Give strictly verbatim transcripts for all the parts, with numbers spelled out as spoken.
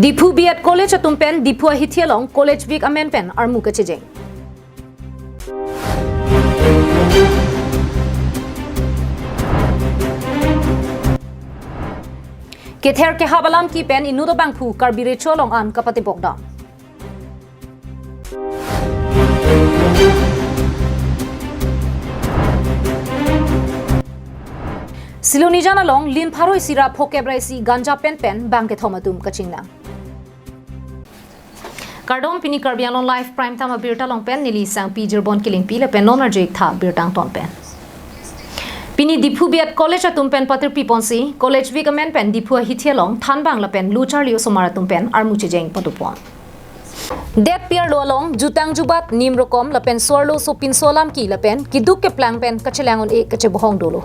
Diphu B.Ed College atum pen Diphu ahithi along College Week amen pen armu kachejeng. Kether kehap alam ki pen inut abangphu Karbi Recho along an kapatebok dam. Silonijan along lin pharo isi ra phokep ra isi ganja pen pen bang kethom atum kachingnang. Kardom, pini Karbi Anglong Live Prime Time abirta along pen neli Sangpi Jirbon Kilingpi lapen non arju-ik tha birta angton pen. Pini Diphu B.Ed College atum pen patirpi ponsi College Week amen pen Diphu ahithi along thanbang lapen lo charli osomar atum pen armu chejeng padopon. Detpi arlo along jutang jubat nim rokom lapen so-arlo sopinso alam ki lapen keduk keplang pen kachelang un-e kachebohong dolo.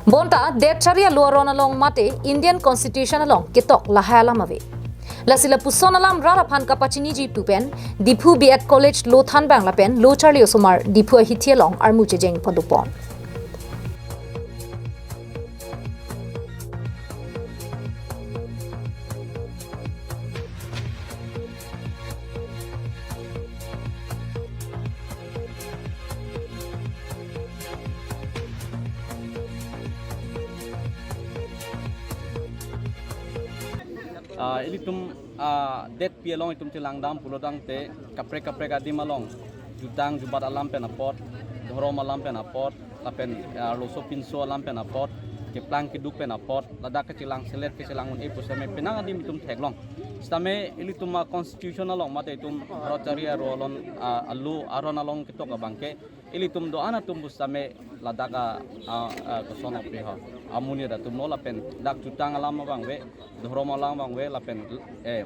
Bonta det chari alo aron along mate Indian Constitution along ketok lahai alam ave. Lasi lapuson alam rat aphan kapachiniji pu pen Diphu B.Ed College lo thanbang lapen lo charli osomar Diphu ahithi along armu chejeng padopon. Ah, ilitum, ah, detpi along itum chelangdam pulotangte kaprek kaprek adim along jutang jubat alam pen apot, dhorom alam pen apot, lapen, ah, arloso pinso alam pen apot, keplang keduk pen apot, ladak kachelang selet kachelang un-e pu sitame penang adim itum theklong. Sitame ilitum a-constitution along mate itum Bharat chari aro alon, ah, alo aron along ketok abangke ilitum do-an atum pu sitame ladak a, a, a, koson api ho, amonit atum lo lapen dak jutang alam abang ave, dhorom alam abang ave lapen, eh,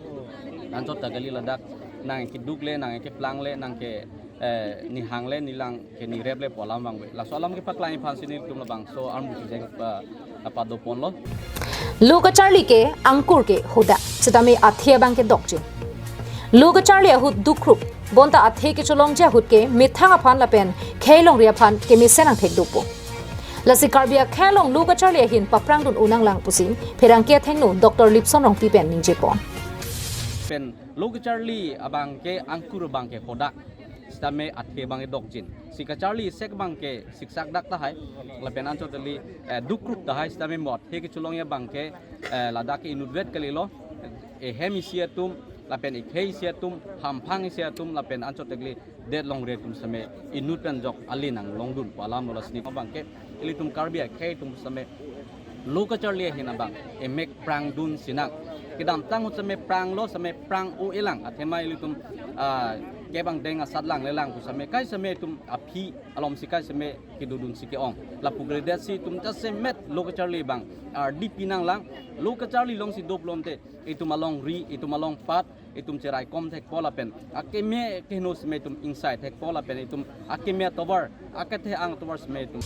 anchot ta kali ladak nang keduk le, nang keplang le, nang ke, eh, nihang le, nilang ke nirep le pu alam abang ave. Laso alam kepaklang aphan si nelitum labangso armu chejeng pa, padopon lo. Lo kacharli ke angkur ke hodak, sitame athe abang ke dokjin. Lo kacharli ahut dukrup, bonta athe kecholongji ahut ke methang aphan lapen khei longri aphan kemesen angthek dopo. Lasi Karbi akhei along lo kacharli ahin paprang dun unang lang pusi pherangke athengno Doctor Lipson Rongpi pen ningjepon. Pen lo kacharli abang ke angkur abang ke hodak, sitame athe abang ke dokjin. Si kacharli sek abang ke siksak dak tahai, lapen anchot kali, eh, dukrup tahai, sitame mo athe kecholongji abang ke, eh, ladak ke inutvet kalilo, ehem isi atum, lapen ekhei isi atum, hamphang isi atum, lapen anchot kali det longri atum sitame inut pen jok ali nanglong dun pu alam lo. Lasi abang ke ilitum Karbi akhei atum sitame lo kacharli ahin abang emek prang dun sinang. Kedamtang ahut sitame prang lo, sitame prang o-e lang. Athema ilitum, ah, kebang deng asat lang le lang pu sitame kai sitame itum aphi alom si kai sitame kedodun si ke-ong. Lapu kalidet si itum jasemet lo kacharli abang ardi pinang lang. Lo kacharli along si doplo te itum alongri, itum alongpat, itum cheraikom thekpo lapen akeme keheno sitame itum ingsai thekpo lapen itum akeme atovar, akethe ang atovar sitame itum.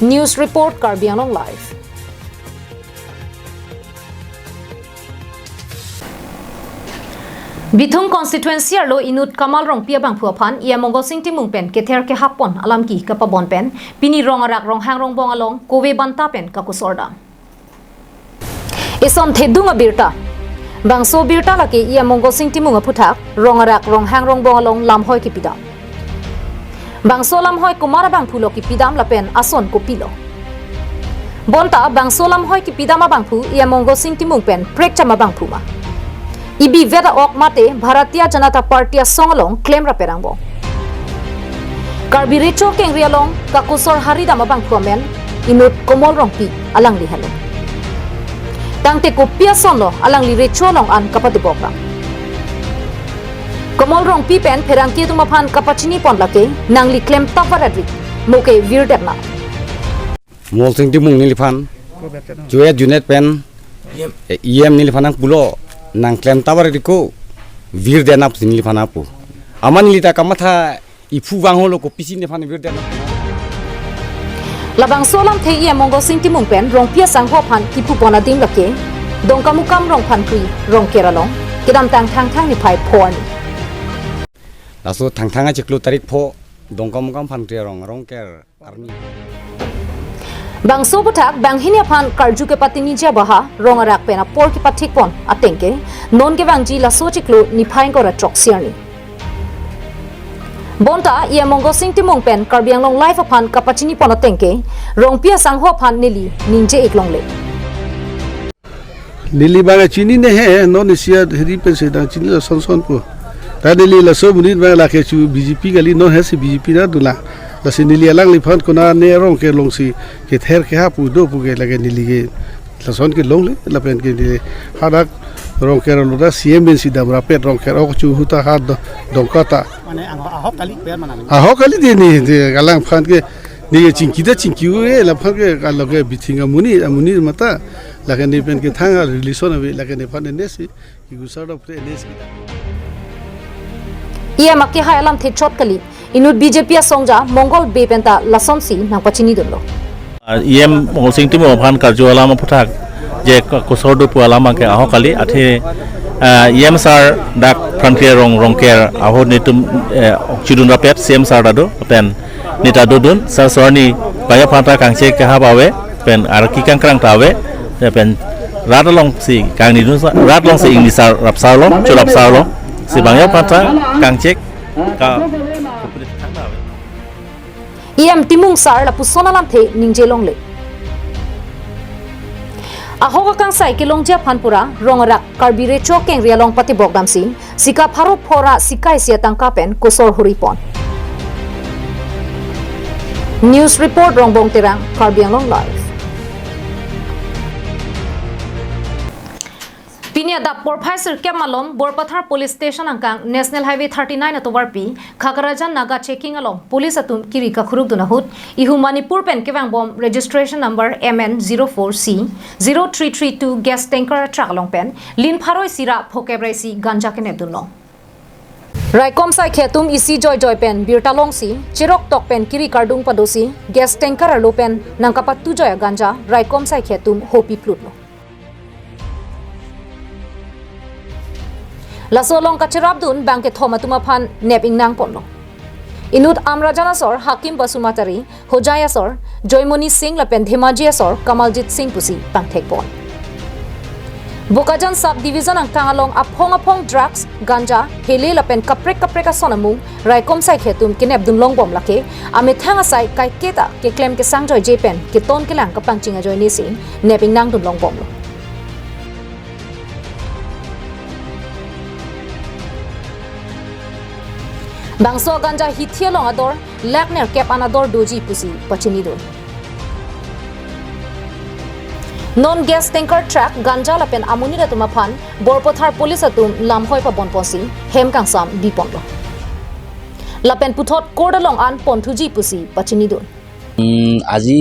News report, Karbi Anglong Live. Bithung constituency arlo inut Kamal Rongpi abangphu aphan E M Mongo Sing Timung pen kether kehap pon alam ki kapabon pen pini Rong Arak Ronghang Rongbong along kove banta pen kakusor dam. Ison thedung abirta. Bangso birta lake E M Mongo Sing Timung aphuthak Rong Arak Ronghang Rongbong along lamhoi kipidam. Bangso lamhoi komat abangphu lo kipidam lapen ason kopilo? Bonta bangso lamhoi kipidam abangphu E M Mongo Sing Timung pen prekcham abangphu ma? Ibi vet a-ok mate Bharatiya Janata Party asong along klem ra perang bo? Karbi Recho kengri along kakusor haridam abangphu amen inut Komol Rongpi, alangli helo. Tangte kopi ason lo alangli Recho along an kapatubok ra? Komol Rongpi pen pherangke atum aphan kapachini pon lake nangli klem tap varet ri, mo ke virdet na. Mongo Sing Timung neliphan, Joya Junet pen, eh, E M neliphan nangpulo, nang klem tap varet ri ko, virdet na pusi neliphan nangpu. Amat neli ta kamatha iphu vang holo kopisi neliphan virdet na. Labangso alamthe E M Mongo Sing Timung pen Rongpi asangho aphan kipu pon adim lake Dongkamukam Rongphanpri Rongker along, kedamtang Thangthang niphai pho arni. Laso Thangthang achiklo tarik pho Dongkamukam Phanpri arong Rongker arni. Bangso aphuthak banghini aphan karju kepatiniji abaha rong arak pen apor kepathik pon ateng ke non kevangji laso chiklo niphai ingkoi ra throksi arni. Bonta E M Mongol Sing Timung pen Karbi Anglong Live aphan kapachini pon ateng ke Rongpi asangho aphan neli ningje ik longle. Neli bang chinine he, non isi aheri pensi dang chini lason son po. Ta neli laso amonit bang lake chu B J P kali, non he si B J P na dula. Lasi neli alangliphan konane Rongker alongsi kether keha pu do pu ke lake neli ke lason ke longle, lapen ke neli hadak Rongker alo ta C M pensi dam rapet Rongker ok chu huta ha do, Dongka ta. Mane ang ahok kali, ber mana? Ahok kali de ni, de alangphan ke ni ke chingki ta chingki-e, laphan ke kaloke bithing amonit, amonit mata, lake ne pen ke thang a relation ave, lake nephan ne si, ki gusar dok pre ne si. E M akehai alamthe chot kali, inut B J P asongja Mongol Bey pen ta lasonsi nangpachini dunlo. Ah, E M Mongol Sing Timung aphan karju alam aphuthak je k-, kosor do pu alam ke ahok kali, athe, ah, E M sir dak Frontier Rong, Rongker ahut netum, eh, chidun rapet C M sir ta do, pen neta dodun, sir sir ni baya phanta kangchek kehap ave, pen arki kangkrang ta ave, ya pen rat alongsi kangni dun sa, rat alongsi ingni sar rap sar lo, chu rap sar lo, si bangya phanta kangchek ka E M Timung sir lapuson alamthe ningje longle. Ahok akangsai kelongji aphan pura rong arak Karbi Recho Kengri along patibok damsi, sika pharo phora sika isi atangka pen kosor huri pon. News report Rongbong Terang, Karbi Anglong Live. Pini adap porphai sirkep malom Borpathar Police Station angkang National Highway thirty-nine atovarpi Khakrajan Naga checking along police atum kiri kakhuruk dun ahut ihu Manipur pen kevangbom registration number M N zero four C zero three three two gas tanker truck along pen lin pharo isi ra phokep ra isi ganja kenep dunlong. Raikom saikhe atum isi joijoi pen birta longsi cherok tok pen kiri kardung padosi gas tanker arlo pen nangkapatu joi aganja raikom saikhe atum hopi plutlo. Laso along kacherapdun bangkethom atum aphan nep ingnang ponlo. Inut Amrajan asor Hakim Basumatary, Hojai asor Joymoni Singh lapen Dhemaji asor Kamaljit Singh pusi pangthek pon. Bokajan Sub Division angkang along aphong aphong drugs, ganja, hele lapen kaprek kaprek ason amung raikom saikhe atum kenep dunlong bom lake amethang asai kaiketa keklem kesang joije pen keton kelang kapangching ajoinesi nep ingnang dunlong bomlo. Bangso ganja hithi along ador lakh nerkep an ador doji pusi pachini dun. Non gas tanker truck ganja lapen amonit atum aphan Borpathar police atum lamhoi pabon ponsi hem kangsam bi ponlo. Lapen puthot court along an ponthuji pusi pachini dun. উম, আজি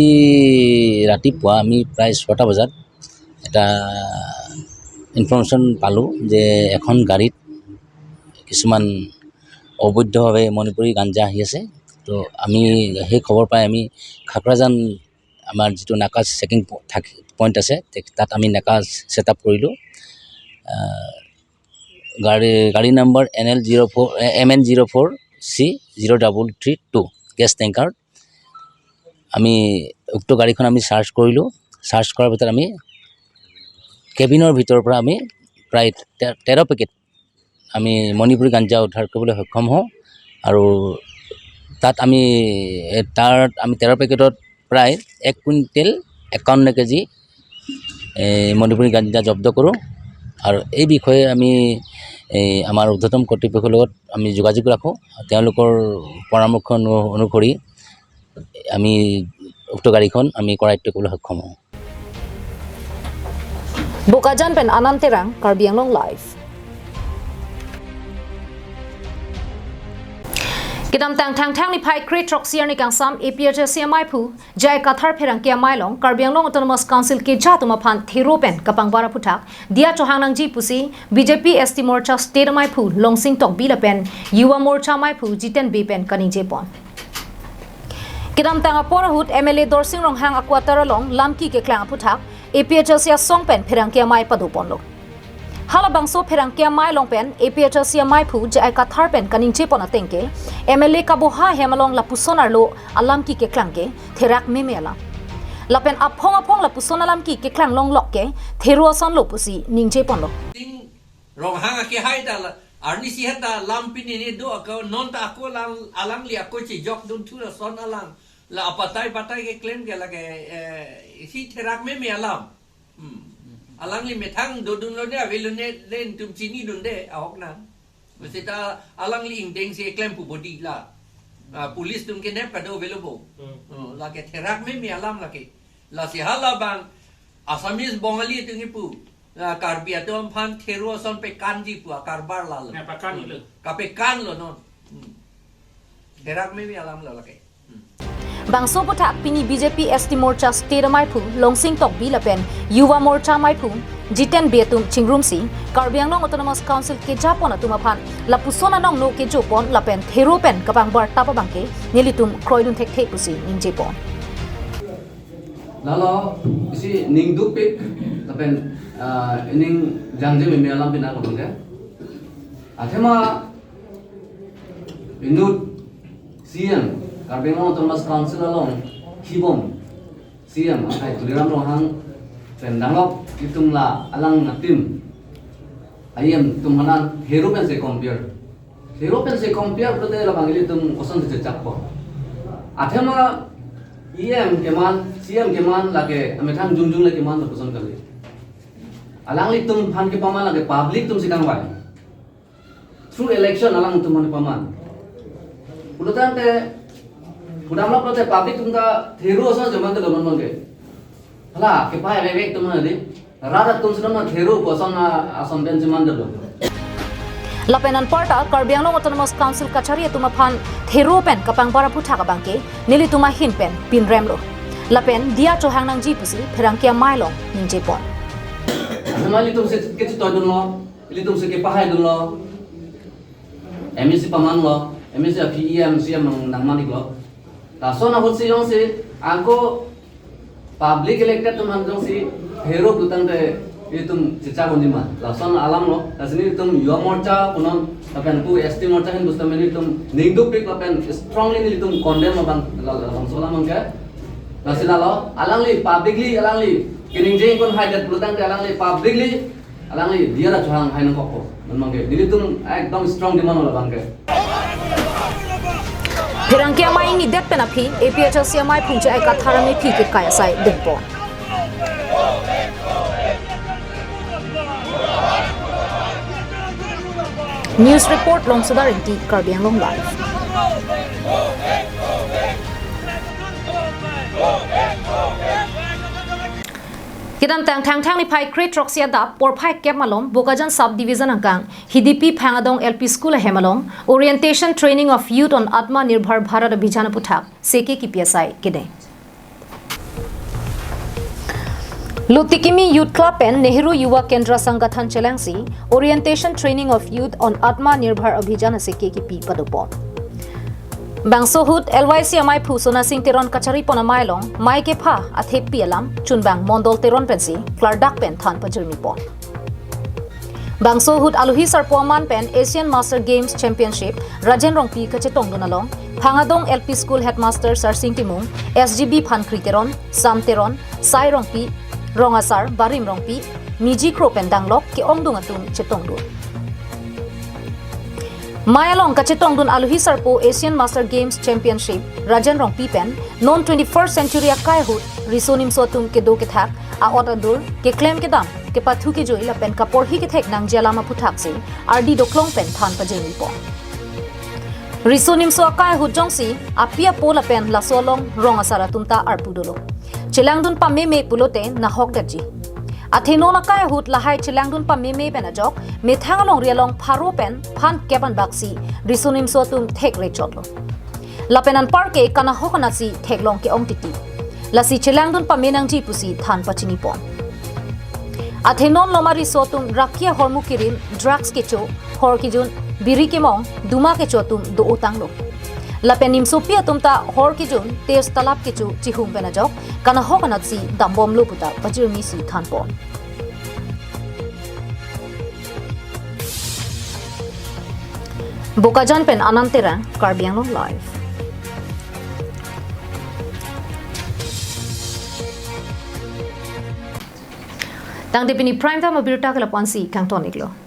ৰাতিপুৱা আমি প্ৰায় ছটা বজাত এটা ইনফৰমেশ্যন পালোঁ যে এখন গাড়ীত কিছুমান অবৈধভাৱে মণিপুৰী গাঞ্জা আহি আছে। তো আমি সেই খবৰ পাই আমি খাকৰাজান, আমাৰ যিটো নাকা চেকিং প-, থাক-, পইণ্ট আছে, তে-, তাত আমি নাকা ছেট আপ কৰিলোঁ। আহ, গাড়ী, গাড়ী number N L zero' four, এ, M N zero' four C zero' double three two gas tanker. আমি উক্ত গাড়ীখন আমি চাৰ্চ কৰিলোঁ। চাৰ্চ কৰাৰ ভিতৰত আমি কেবিনৰ ভিতৰৰ পৰা আমি প্ৰায় তে-, তেৰ পেকেট আমি মণিপুৰী গাঞ্জা উদ্ধাৰ কৰিবলৈ সক্ষম হওঁ। আৰু তাত আমি, এ, তাত আমি তেৰ পেকেটত প্ৰায় এক কুইণ্টেল একাৱন্ন কেজি, এ, মণিপুৰী গাঞ্জা জব্দ কৰোঁ। আৰু এই বিষয়ে আমি, এ, আমাৰ ঊৰ্ধ্বতম কৰ্তৃপক্ষৰ লগত আমি যোগাযোগ ৰাখোঁ। তেওঁলোকৰ পৰামৰ্শ অনু-, অনুসৰি আমি উক্ত গাড়ীখন আমি কৰায়ত্ত কৰিবলৈ সক্ষম হওঁ। Bokajan pen Anand Terang, Karbi Anglong Live. Kedamtang Thangthang niphai kre throksi arni kangsam A P H L C amaiphu J I Kathar pherangke amei along Karbi Anglong Autonomous Council keja atum aphan thero pen kapangbar aphuthak diya chohang nangji pusi B J P S T Morcha State amaiphu Longsing Tokbi lapen Yuva Morcha amaiphu Jiten Bey pen kaningje pon. Kedamtang apor ahut M L A Dorsing Ronghang a-quarter along lamki keklang aphuthak A P H L C asong pen pherangke amei pado ponlo. Halabangso pherangke amei along pen A P H L C amaiphu J I Kathar pen kaningje pon ateng ke M L A kaboha hem along lapuson arlo alamki keklang ke therak meme alam. Lapen aphong aphong lapuson alam ke keklang longlok ke thero ason lo pusi ningje ponlo. Ting Ronghang akehai ta la, arnisi heta lam pini ni do ako, non ta ako lang, alangli ako chejok dun thu ason alang. La apatai patai keklem ke lake, eh, isi therak meme alam. Hmm. Alangli methang dodun lo ne, avelo ne, le netum chinidunde ahok nang. Masita alangli ingdeng si klem pu bodi la. Ah, police atum kenep kado avelo bo. Hmm. Oh, lake therak meme alam lake. Lasi halabang Assamese Bongali atum kipu. Ah, Karbi atum aphan thero ason pekanji pu akarbar lalo. Ya, pekan Hmm. ilo. Kapekan lo non. Hmm. Therak meme alam lo lake. Bangso aphuthak pini B J P S T Morcha State amaiphu Longsing Tokbi lapen Yuva Morcha amaiphu Jiten Bey atum chingrumsi Karbi Anglong Autonomous Council kejapon atum aphan lapuson anong no kejopon lapen thero pen kapangbar tap abangke nelitum kroidun thekthe pusi ningjepon. Lalo isi ning dukpik lapen, ah, ining jangje meme alam pina ko bangke. Athema inut C M, Karbi Anglong Autonomous Council along kibom C M akhai Tuliram Ronghang pen danglok itum la alang a-team I M atum aphan thero pensi compare. Thero pensi compare pulote labang ilitum kosonsi chechakpo. Athema E M keman, C M keman lake amethang jungjung le keman lapuson kali. Alanglitum aphan kepaman lake public atumsi kangvai. Through election alangtum aphan paman. Pulotangte, pudamlok pulote public atum ta thero ason ason man ke doman bangke. Hala, kepahai vek vek atum aphan di. Rat atum si doman thero ason a-, ason pensi man dolo. Lapen anparta Karbi Anglong Autonomous Council kachari atum aphan thero pen kapangbar aphuthak abangke nelitum ahin pen pinremlo. Lapen diya chohang nangji pusi pherangke amei along ningjepon. Athema ilitumsi kechetoidunlo. Ilitumsi kepahaidunlo, M A C pamanlo, M A C aphi E M, C M nang, nangmaniklo. Lason ahutsi jongsi ako public elected atum aphan jongsi thero putangte itum chechak unji ma. Lason alamlo, lasi nelitum Yuva Morcha punon, lapen pu S T Morcha ahin pusitame nelitum ning dukpik lapen strongly nelitum condemn abang la, la, labangso alam abangke. Lasi lalo, alangli publicly, alangli keningje ingkon haidet pulotangte alangli publicly alangli diya ra chohang hai nangkokpo. Non bangke, nelitum ekdom strong demand lo bangke. Pherangke amei ingnidet pen aphi, A P H L C amei Phungche Aika Tharam aphi kekai asai dunpon. News report Longsodar Ingti, Karbi Anglong Live. Kedamtang Thangthang niphai kre throksi adap porphai kep malom Bokajan Sub Division angkang Hidipi Phangdong L P School ahem along Orientation Training of Youth on Atma Nirbhar Bharat Abhijan aphuthak seke kipi asai kede. Lutikimi Youth Club pen Nehru Yuva Kendra Sangathan chelangsi Orientation Training of Youth on Atma Nirbhar Abhijan aseke kipi padopon. Bangso ahut L Y C amei phu Sonasing Teron kacharipon amei along mei kepha athepi alam chunbang Mondol Teron pensi klardak pen than pajirmipon. Bangso ahut alohi sarpo aman pen Asian Master Games Championship Rajen Rongpi kachetongdun along Phangdong L P School Headmaster Sarsing Timung, S G B Phankri Teron, Sam Teron, Sai Rongpi, Rongasar Barim Rongpi, Miji Kro pen danglok ke-ongdung atum chetongdun. Mei along kachetongdun alohi sarpo Asian Master Games Championship Rajen Rongpi pen non twenty-first century akai ahut riso nimso atum kedo kethak, a-ot adur, keklem kedam, kepathu kejui lapen kaporhi kethek nangji alam aphuthaksi ardi doklong pen than pajirmipon. Riso nimso akai ahut jongsi api apo lapen laso along rong asar atum ta arpu dolo. Chelangdun pameme pulote nahokdetji. Athe non akai ahut lahai chelangdun pameme pen ajok methang alongri along pharo pen phan kep anbaksi riso nimso atum thek rechotlo. Lapen anparke kanahok anatsi theklong ke-ong titi. Lasi chelangdun pame nangji pusi than pachinipon. Athe non loma riso atum rakia hormu kirim, drugs kecho, hor kejun, biri kemong, duma kecho atum do-otanglo. Lapen nimsopi atum ta hor kejun, tes talap kecho chihum pen ajok kanahok anatsi dambomlo puta pajirmisi thanpon. Bokajan pen Anand Terang, Karbi Anglong Live. Tangte pini Prime Time abirta ke lapu-ansi kangton-iklo.